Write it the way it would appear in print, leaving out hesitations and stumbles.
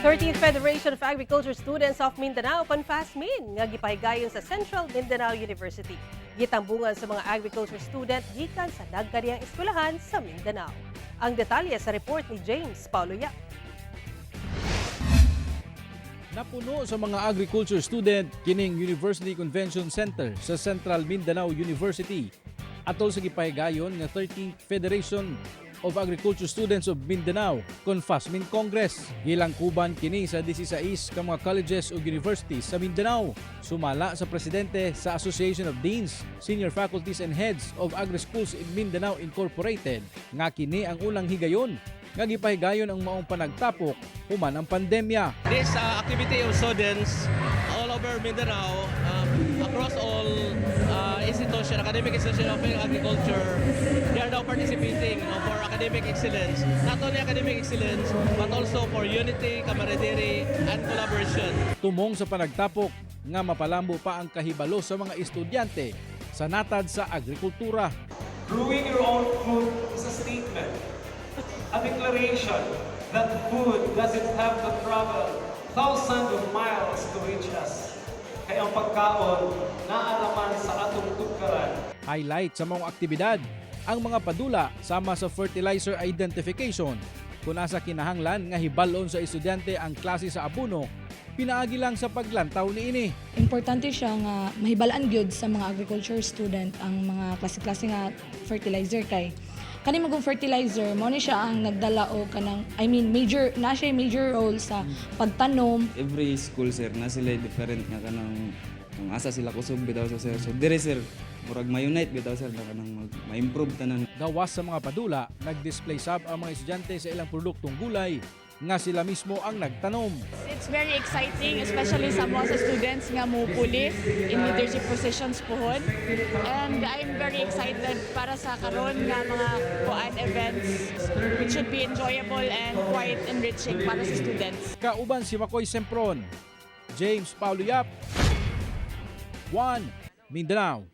13th Federation of Agriculture Students of Mindanao, CONFASMIN, nga gipahigayon sa Central Mindanao University. Gitambungan sa mga agriculture student gikan sa nagkaniyang eskwelahan sa Mindanao. Ang detalye sa report ni James Paulo Yap. Napuno sa mga agriculture student kining University Convention Center sa Central Mindanao University. Atol sa gipahigayon nga 13th Federation of Agriculture Students of Mindanao, CONFASMIN Congress. Gilangkuban kini sa 16 ka mga colleges ug universities sa Mindanao. Sumala sa presidente sa Association of Deans, Senior Faculties and Heads of Agri-Schools in Mindanao Incorporated nga kini ang unang higayon nga gipahigayon ang maong panagtapok human ang pandemya. This activity of students all over Mindanao, across all institution, academic institution of agriculture, they are now participating for academic excellence. Not only academic excellence, but also for unity, camaraderie, and collaboration. Tumong sa panagtapok nga mapalambo pa ang kahibalo sa mga estudyante sa natad sa agrikultura. Growing your own food is a statement, a declaration that food doesn't have to travel thousands of miles to reach us. Kay ang pagkaon, naa ra man sa atong tugkaran. Highlight sa mga aktibidad ang mga padula sama sa fertilizer identification, kung asa kinahanglan nga hibalon sa estudyante ang klase sa abono pinaagi lang sa paglantaw niini. Importante siya nga mahibalaan gyud sa mga agriculture student ang mga klase-klase nga fertilizer, kay kani magong fertilizer mo ni siya ang nagdala og kanang, I mean, major na siya, major role sa pagtanom. Every school, sir, na sila different nga kanang kung asa sila kusog bitaw sa sir. So dire, sir, murag ma-unite bitaw, sir, na kanang ma-improve tanan. Gawas sa mga padula, nag-display sab ang mga estudyante sa ilang produktong gulay nga sila mismo ang nagtanom. It's very exciting, especially sa mga sa students nga mupuli in leadership positions pohon. And I'm very excited para sa karon nga mga kuan events, which should be enjoyable and quite enriching para sa students. Kauban si Makoy Sempron, James Paulo Yap, 1 Mindanao.